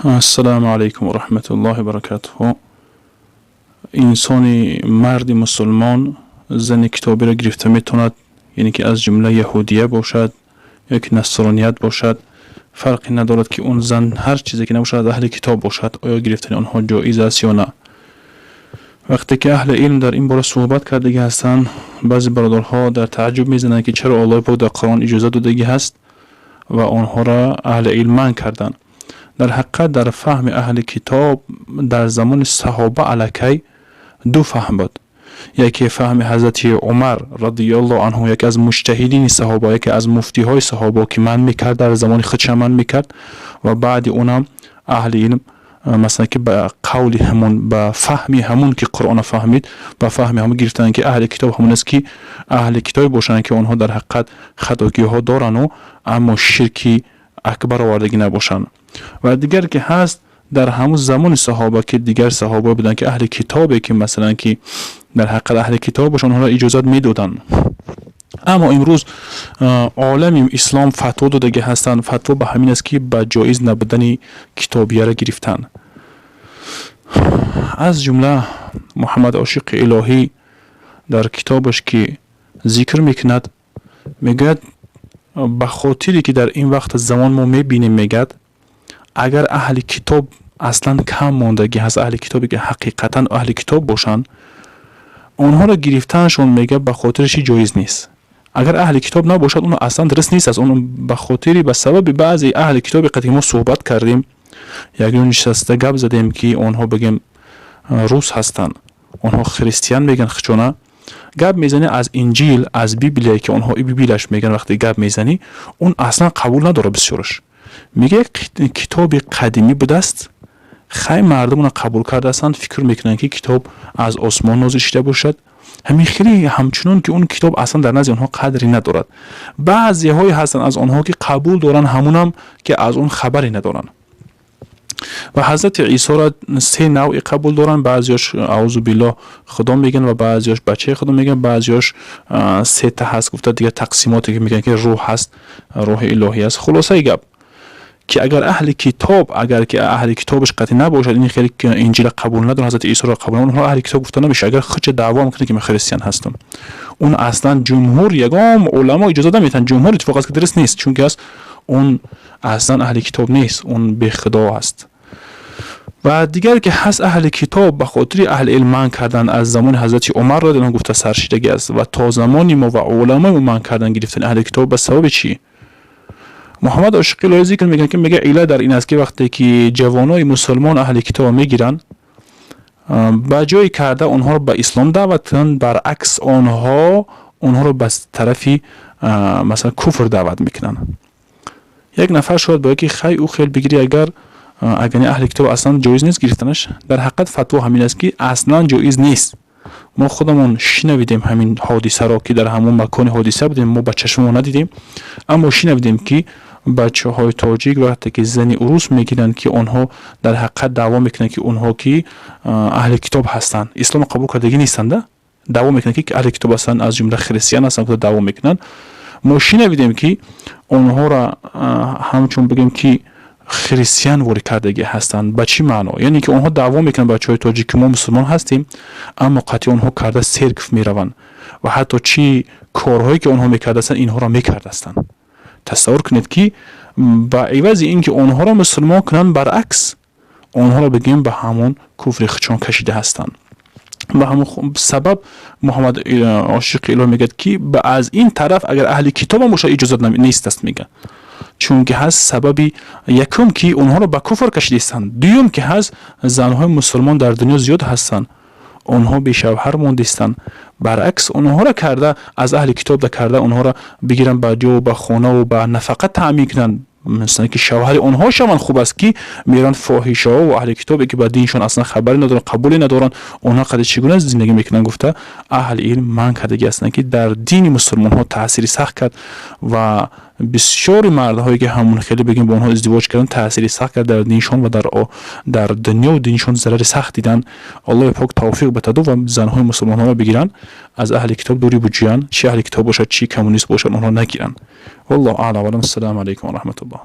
Ассалому алайкум ва раҳматуллоҳи баракатуҳу. Инсони марди мусулмон зани китобиро гирифта метавонад, яъне ки аз ҷумла яҳудия бошад ё ки насроният бошад, фарқе надорад, ки он зан ҳар чизе ки набошад, аз аҳли китоб бошад, оё гирифтани онҳо ҷоиз аст ё на? Вақте ки аҳли илм дар ин бора суҳбат кардагӣ ҳастанд, баъзе бародарҳо дар тааҷҷуб мезананд, ки чаро Аллоҳи пок дар Қуръон иҷозат додагӣ ҳаст ва онҳоро аҳли илм манъ карданд. Дар ҳақиқат, дар фаҳми аҳли китоб дар замони саҳоба аллакай ду фаҳм буд. Яке фаҳми ҳазрати Умар радиаллоҳу анҳу, яке аз муҷтаҳидини саҳоба, яке аз муфтиҳои саҳоба, ки манъ мекард, дар замони худша манъ мекард ва баъди унам аҳли илм, масалан, ки ба қавли ҳамон, ба фаҳми ҳамон, ки Қуръона фаҳмид, ба фаҳми ҳамон гирифтанд, ки аҳли китоб ҳамон аст, ки аҳли китобе бошанд, ки онҳо дар ҳақиқат хатогиҳо дорану, аммо ширки акбар овардагӣ набошанд. Ва дигар ки ҳаст, дар ҳамун замони саҳоба, ки дигар саҳобое буданд, ки аҳли китобе, ки масалан, ки дар ҳақиқат аҳли китоб бошанд, онҳоро иҷозат медоданд. Аммо имрӯз олами ислом фатво додагӣ ҳастанд. Фатво ба ҳамин аст, ки ба ҷоиз набудани китобияро гирифтанд. Аз ҷумла Муҳаммад Ошиқи Илоҳӣ дар китобаш, ки зикр мекунад, мегӯяд: ба хотире ки дар ин вақт замон мо мебинем, мегӯяд, агар аҳли китоб аслан кам мондагӣ ҳаст, аҳли китобе ки ҳақиқатан аҳли китоб бошанд, онҳоро гирифтанашон, мегӯяд, ба хотири чи ҷоиз нест. Агар аҳли китоб набошад, он аслан дуруст нест. Аз он ба хотири, ба сабаби баъзе аҳли китобе, қати мо суҳбат кардем, якҷо нишаста гап задем, ки онҳо, бигем, рус ҳастанд, онҳо христиан мегӯянд хичона. Гап мезанӣ аз Инҷил, аз Библия, ки онҳо Библияш мегӯянд, вақте гап мезанӣ, он аслан қабул надорад. Бисёраш мега, як китоби қадимӣ будааст, хай, мардум онро қабул кардаастанд, фикр мекунанд, ки китоб аз осмон нозил шуда бошад. Ҳамин хеле ҳамчунон, ки он китоб аслан дар назди онҳо қадре надорад. Баъзеҳое ҳастанд аз онҳо, ки қабул доранд, ҳамунам ки аз он хабаре надоранд. Ва ҳазрати Исоро се навъи қабул доранд: баъзеёш, аузу биллоҳ, худо мегӯянд ва баъзеёш бачаи худо мегӯянд, баъзеёш сета ҳаст гуфта, дигар тақсимоте ки мегӯянд, ки рӯҳ ҳаст, рӯҳи илоҳӣ аст. Хулосаи гап, ки агар аҳли китоб, агар ки аҳли китобаш қатъӣ набошад, ин хеле Инҷила қабул надоранд, ҳазрати Исоро қабул, онҳо аҳли китоб гуфта намешавад. Агар худша даъво мекунад, ки ман христиан ҳастам, он аслан ҷумҳур, ягон уламо иҷоза наметиҳанд. Ҷумҳур иттифоқ аст, ки дуруст нест, чунки аст, он аслан аҳли китоб нест, он бехудо аст. Ва дигар ки ҳаст, аҳли китоб ба хотири аҳли илм манъ кардан аз замони ҳазрати Умар радиаллоҳу гуфта саршидагӣ аст ва то замони мо ва уламои мо манъ кардан гирифтани аҳли китоб. Ба сабаби чӣ? Муҳаммад Ошиқи Илоҳӣ зикр мекунад, ки мега, иллат дар ин аст, ки вақте ки ҷавонои мусулмон аҳли китоб мегиранд, ба ҷои карда онҳоро ба ислом даъват кунанд, баръакс, онҳо онҳоро ба тарафи, масалан, куфр даъват мекунанд. Як нафар шояд бояд, ки хай, ӯ хел бигирӣ, агар аҳли китоб аслан ҷоиз нест гирифтанаш. Дар ҳақиқат, фатво ҳамин аст, ки аслан ҷоиз нест. Мо худамон шинавидем ҳамин ҳодисаро, ки дар ҳамон макони ҳодиса будем, мо ба чашмамо надидем, аммо шинавидем, ки бачаҳои тоҷик вақте ки зани урус мегиранд, ки онҳо дар ҳақиқат даъво мекунанд, ки онҳо ки аҳли китоб ҳастанд, исломо қабул кардагӣ нестанда, даъво мекунанд, ки аҳли китоб ҳастанд, аз ҷумла христиан ҳастанд, даъво мекунанд. Мо шинавидем, ки онҳоро ҳамчун, бигем, ки христиан ворид кардагӣ ҳастанд. Ба чӣ маъно? Яъне ки онҳо даъво мекунанд, бачаҳои тоҷик, ки мо мусулмон ҳастем, аммо қатъи онҳо карда церковь мераванд ва ҳатто чӣ корҳое ки онҳо мекардастанд, инҳоро мекардастанд. Тасаввур кунед, ки ба ивази ин ки онҳоро мусулмон кунанд, баръакс, онҳоро, бигӯем, ба ҳамон куфри худшон кашида ҳастанд. Ба ҳамон сабаб Муҳаммад Ошиқи Илоҳ мегӯяд, ки аз ин тараф агар аҳли китобам бошад, иҷозат нест аст, мега, чунки ҳаст сабаби якум, ки онҳоро ба куфр кашидистанд, дуюм, ки ҳаст, занҳои мусулмон дар дунё зиёд ҳастанд, онҳо бешавҳар мондистанд. Баръакс, онҳоро карда аз аҳли китоб карда онҳоро бигиранд, ба ҷо, ба хонаву ба нафақа таъмин кунанд, масалан, ки шавҳари онҳо шаванд, хуб аст, ки меранд фоҳишаҳо ва аҳли китобе, ки ба диншон аслан хабаре надоранд, қабуле надоранд, онҳо қадр чӣ гуна зиндагӣ мекунанд гуфта, аҳли илм манъ кардагӣ ҳастанд, ки дар дини мусулмонҳо таъсири сахт кард ва бисёри мардҳое, ки ҳамон хеле, бигем, бо онҳо издивоҷ карданд, таъсири сахт кард дар диншон ва дар дунёву диншон зарари сахт диданд. Аллоҳи пок тавфиқ батаду ва занҳои мусулмонҳоро бигиранд, аз аҳли китоб дурӣ буҷӯянд, чӣ аҳли китоб бошад, чӣ коммунист бошад, онҳо нагиранд. Валлоҳу аълам. Ассалому алайкум ва раҳматуллоҳ.